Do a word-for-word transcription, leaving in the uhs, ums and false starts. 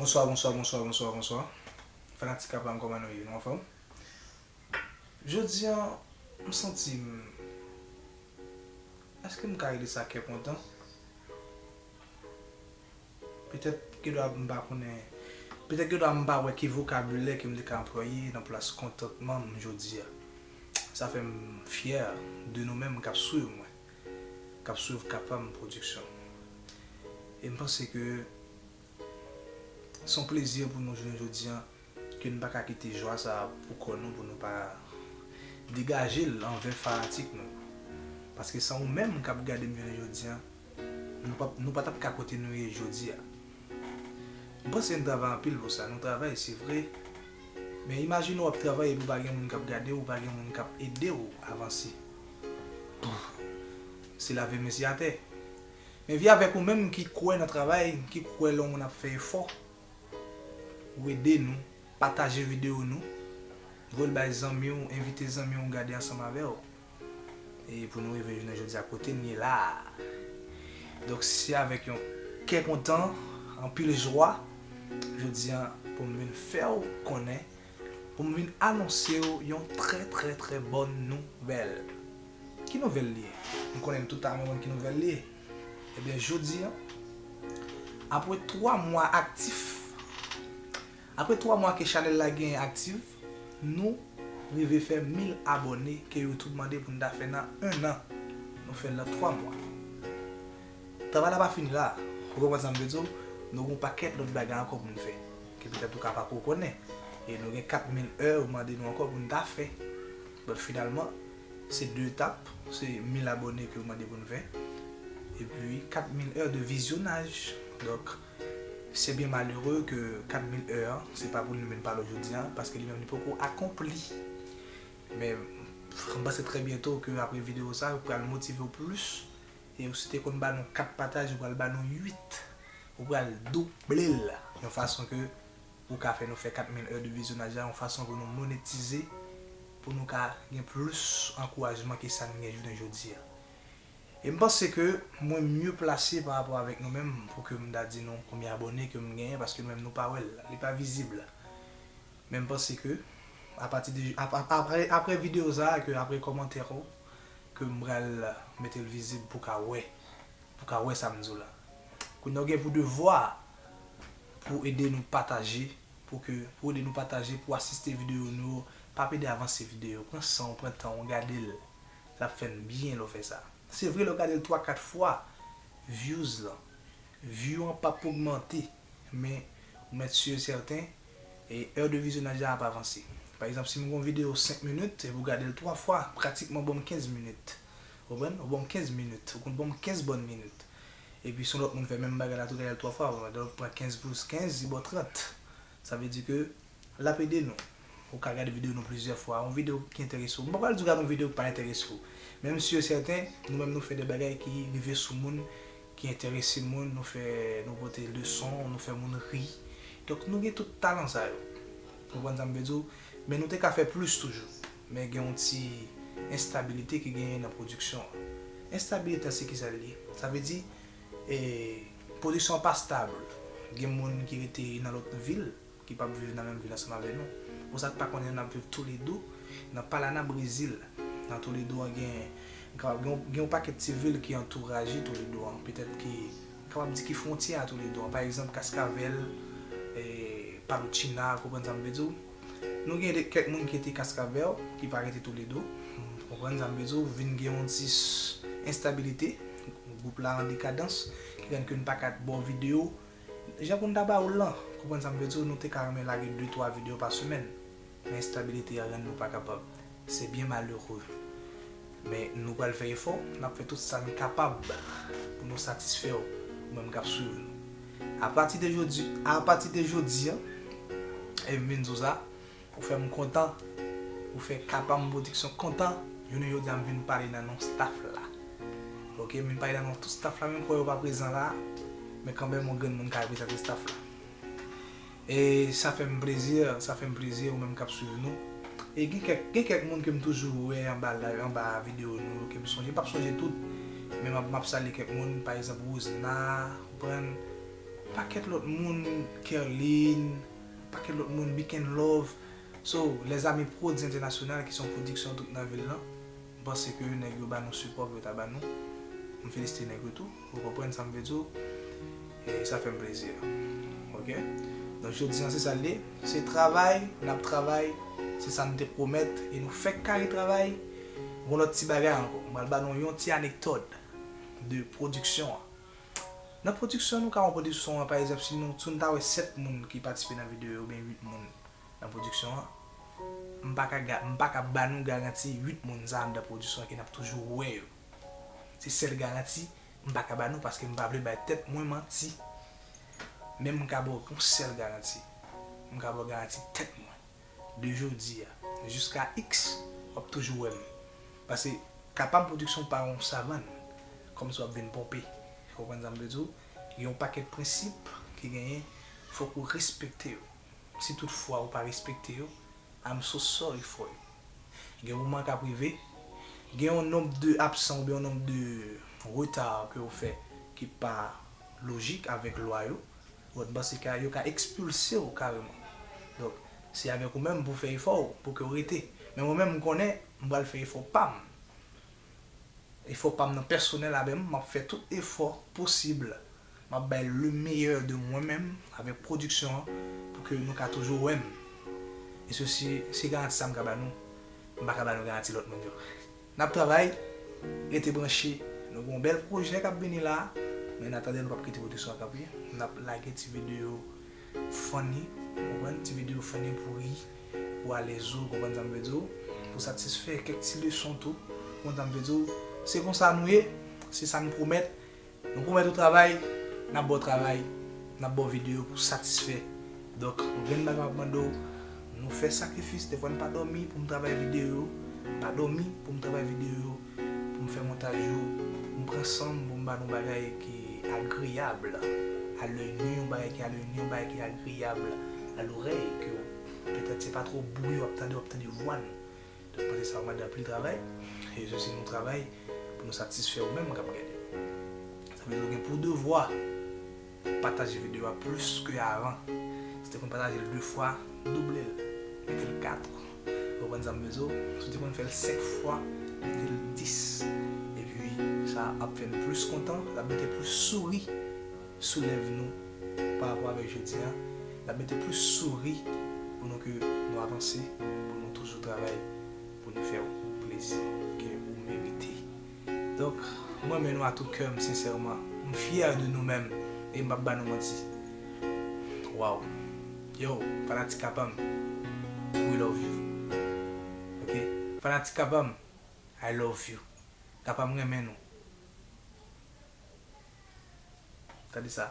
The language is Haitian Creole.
Bonswa, bonswa, bonswa, bonswa, bonswa. Fanatik Kapam, kòman nou ye? Nou anfòm? Jodi a, m santi m, èske m ka rele sa kè kontan? Petèt gen dwa m pa konnen, petèt gen dwa m pa wè ki vokabilè ke m te ka anplwaye nan plas kontantman m jodi a. Sa fè m fyè de nou menm k ap swiv mwen, k ap swiv Kapam Production. E m panse ke se yon plezi pou nou jounen jodi a, ke nou pa ka kite jwa sa a pou kò nou, pou nou pa degaje l anvè fanatik nou. Paske san ou menm k ap gade m jounen jodi a, nou pa, nou pa t ap ka kote nou ye jodi a. M panse n travay anpil pou sa, nou travay, se vre. Men imajine w ap travay epi w pa gen moun k ap gade w, w pa gen moun k ap ede w avanse. Pouf. Se lave men sou atè. Men vin avèk ou menm ki kwè nan travay, ki kwè lè yon moun ap fè efò, ou ede nou, pataje videyo nou, voye l bay zanmi w, envite zanmi w gade ansanm avè w. E pou nou rive jounen jodi a kote n ye la a. Donk, se avèk yon kè kontan, anpil jwa, jodi a, pou m vin fè w konnen, pou m vin anonse w yon trè, trè, trè bòn nouvèl. Ki nouvèl li ye? M konnen nou tout ta renmen konn ki nouvèl li ye. Ebyen, jodi a, apre twa mwa aktif, apre twa mwa ke chanèl la genyen aktif, nou rive fè mil abòne ke YouTube mande pou n ta fè nan en an. Nou fè l nan twa mwa. Travay la pa fini la. Ou konprann sa m vle di w? Nou gen yon pakèt lòt bagay ankò pou n fè, ke petèt ou ka pa ko konnen. E nou gen kat mil è yo mande nou ankò pou n ta fè. But finalman, se de etap, se mil abòne ke yo mande pou n fè. Epi kat mil è de vizyonaj. Donk, se byen malere ke kat mil è an, se pa pou nou vin pale w jodi a, paske li menm li poko akonpli. Men, m panse trè byento ke apre videyo sa, yo pral motive w plis. E ou si te konn ba nou kat pataj, ou pral ba nou uit. Ou pral double l. Yon fason ke ou ka fè nou fè kat mil è de vizyonaj la, yon fason pou nou monetize, pou nou ka gen plis ankourajman ke sa n gen jounen jodi a. E m panse ke mwen mye plase pa rapò avèk nou menm pou ke m ta di nou konbyen abòne ke m genyen, paske nou menm nou pa wè l, li pa vizib. Men m panse ke apati de, ap-, ap-, apre, apre videyo sa a, ke apre kòmantè ou, ke m pral mete l vizib pou ka wè, pou ka wè sa m di w la. Kounye a ou gen pou devwa pou ede nou pataje, pou ke, pou ede nou pataje, pou asiste videyo nou yo, pa ap ede avanse videyo. Pran san w, pran tan w, gade l. L ap fè n byen lè w fè sa. Se vre, lè w gade l twa, kat fwa, views lan, view an p ap ogmante, men ou mèt si e sèten, e è de vizyonaj la ap avanse. Pa egzanp, si m gen yon videyo senk minit, epi w gade l twa fwa, pratikman w ban m kenz minit. Ou konprann? Ou ban m kenz minit. Ou konn ban m kenz bòn minit. Epi si yon lòt moun fè menm bagay la tou, gade l twa fwa, lè w pran kenz plis kenz, li ba w trant. Sa vle di ke l ap ede nou. Ou ka gade videyo nou plizyè fwa. Yon videyo ki enterese w. M pa pral di w gade yon videyo ki pa enterese w. Men m si e sèten, nou menm nou fè de bagay ki rive sou moun, ki enterese moun, nou fè, nou pote leson, nou fè moun ri. Donk nou gen tout talan sa yo. Ou konprann sa m vle di w? Men nou te ka fè plis toujou. Men gen yon ti enstabilite ki genyen nan pwodiksyon an. Enstabilite an se kisa l ye? Sa vle di, e, pwodiksyon an pa stab. Gen moun ki rete nan lòt vil, ki p ap viv nan menm vil ansanm avè nou. Pou sa k pa konnen, n ap viv toulède nan Palana, Brezil. Nan Toledo an gen, gen, gen yon pakèt ti vil ki antouraje Toledo an, petèt ki, m kapab di ki fwontyè a Toledo an. Pa egzanp, Kaskavèl, e, Palochina, konprann sa m vle di w? Nou gen de, kèk moun ki rete Kaskavèl, ki pa rete Toledo. Konprann sa m vle di w? Vin gen yon ti s-, enstabilite. Gwoup la an dekadans, ki rann ke n pa ka ba w videyo jan pou n ta ba w l lan. Konprann sa m vle di w? Nou te ka renmen lage de twa videyo pa semèn. Men enstabilite a rann nou pa kapab. Se byen malere. Men nou pral fè efò, n ap fè tout sa n kapab pou nou satisfè w, ou menm k ap swiv nou. Apati de jodi, apati de jodi a, e m vin di w sa, ou fè m kontan, ou fè Kapam Pwodiksyon kontan, jounen jodi a m vin pale nan non staff la. Ok, m vin pale nan non tout staff la, menm kwè yo pa prezan la, men kanmenm yon grenn moun ka reprezante staff la. E sa fè m plezi, sa fè m plezi ou menm k ap swiv nou. E gen kèk, gen kèk moun ke m toujou wè anba live, anba videyo nou yo, ke m sonje, m p ap sonje tout, men m ap, m ap salye kèk moun, pa egzanp, Rosna, konprann, pakèt lòt moun, Kerline, pakèt lòt moun, Big and Love. So, Les Amis Prodz International ki se yon pwodiksyon tout nan vil lan. M panse ke nèg yo ba nou sipò ke yo ta ba nou. M felisite nèg yo tou. Ou konprann sa m vle di w? E sa fè m plezi. Oke? Donk, jodi a, se sa l ye. Se travay, n ap travay. Se sa n te pwomèt. E nou fèk kare travay. Gon lòt ti bagay ankò. M pral ba nou yon ti anekdòt de pwodiksyon an. Nan pwodiksyon, nou ka wè pwodiksyon an, pa egzanp, si nou, si nou ta wè sèt moun ki patisipe nan videyo yo, oubyen uit moun nan pwodiksyon an, m pa ka ga-, m pa ka ba nou garanti uit moun sa a anndan pwodiksyon an ke n ap toujou wè yo. Se sèl garanti m pa ka ba nou, paske m pa vle bay tèt mwen manti. Men m ka ba w yon sèl garanti. M ka ba w garanti tèt mwen. De jodi a jiska X, w ap toujou wè m. Paske kapab pwodiksyon pa yon savann, kòmsi w ap vin ponpe. Ou konprann sa m vle di w? Gen yon pakèt prensip ki genyen, fòk ou respekte yo. Si toutfwa ou pa respekte yo, I'm so sorry for you. Gen moman k ap rive, gen yon nonb de absan oubyen yon nonb de reta ke w fè ki pa lojik avèk lwa yo, ou konprann, se ka, yo ka ekspilse w kareman. Donk, se avèk ou menm pou fè efò w, pou ke w rete. Men mwen menm, m konnen, m pral fè efò pa m. Efò pa m nan pèsonèl avè m, m ap fè tout efò posib. M ap bay le meilleur de mwen menm avèk pwodiksyon an pou ke nou ka toujou wè m. E se, se, se garanti sa m ka ba nou. M pa ka ba nou garanti lòt moun yo. N ap travay, rete branche. Nou gen yon bèl pwojè k ap vini la, men an atandan nou p ap kite pwodiksyon an kanpe. N ap lage ti videyo funny, ou konprann, ti videyo funny pou ri, pou alèz ou, konprann sa m vle di w, pou satisfè kèk ti leson tou, konprann sa m vle di w. Se konsa nou ye, se sa n pwomèt. Nou pwomèt ou travay, n ap ba w travay, n ap ba w videyo pou satisfè. Donk, yon grenn bagay m ap mande w, nou fè sakrifis, defwa n pa dòmi pou m travay videyo yo, m pa dòmi pou m travay videyo yo, pou m fè montaj yo, pou m pran san m, pou m ba nou bagay ki agreyab à l'œil nu, yon bagay ki à l'œil nu, yon bagay ki agreyab à l'oreille, ke petèt se pa twò bri w ap tande, w ap tande vwa n. Donk, panse sa, w mande anpil travay, e se si nou travay pou nou satisfè ou menm k ap gade. Sa vle di w gen pou devwa pataje videyo a plis ke avan. Si w te konn pataje l de fwa, double l, mete l kat. Ou konprann sa m vle di w? Si w te konn fè l senk fwa, mete l dis. Epi, sa ap fè n plis kontan, l ap mete plis souri sou lèv nou pa rapò avèk jodi a. L ap mete plis souri pou nou ke nou avanse, pou nou toujou travay, pou nou fè w plezi ke ou merite. Donk, mwen renmen nou a tout kè m, sensèman. M fyè de nou menm, e m p ap ba nou manti. Waw. Yo, fanatik K P M, we love you. Oke? Fanatik K P M, I love you. K P M renmen nou. Tande sa.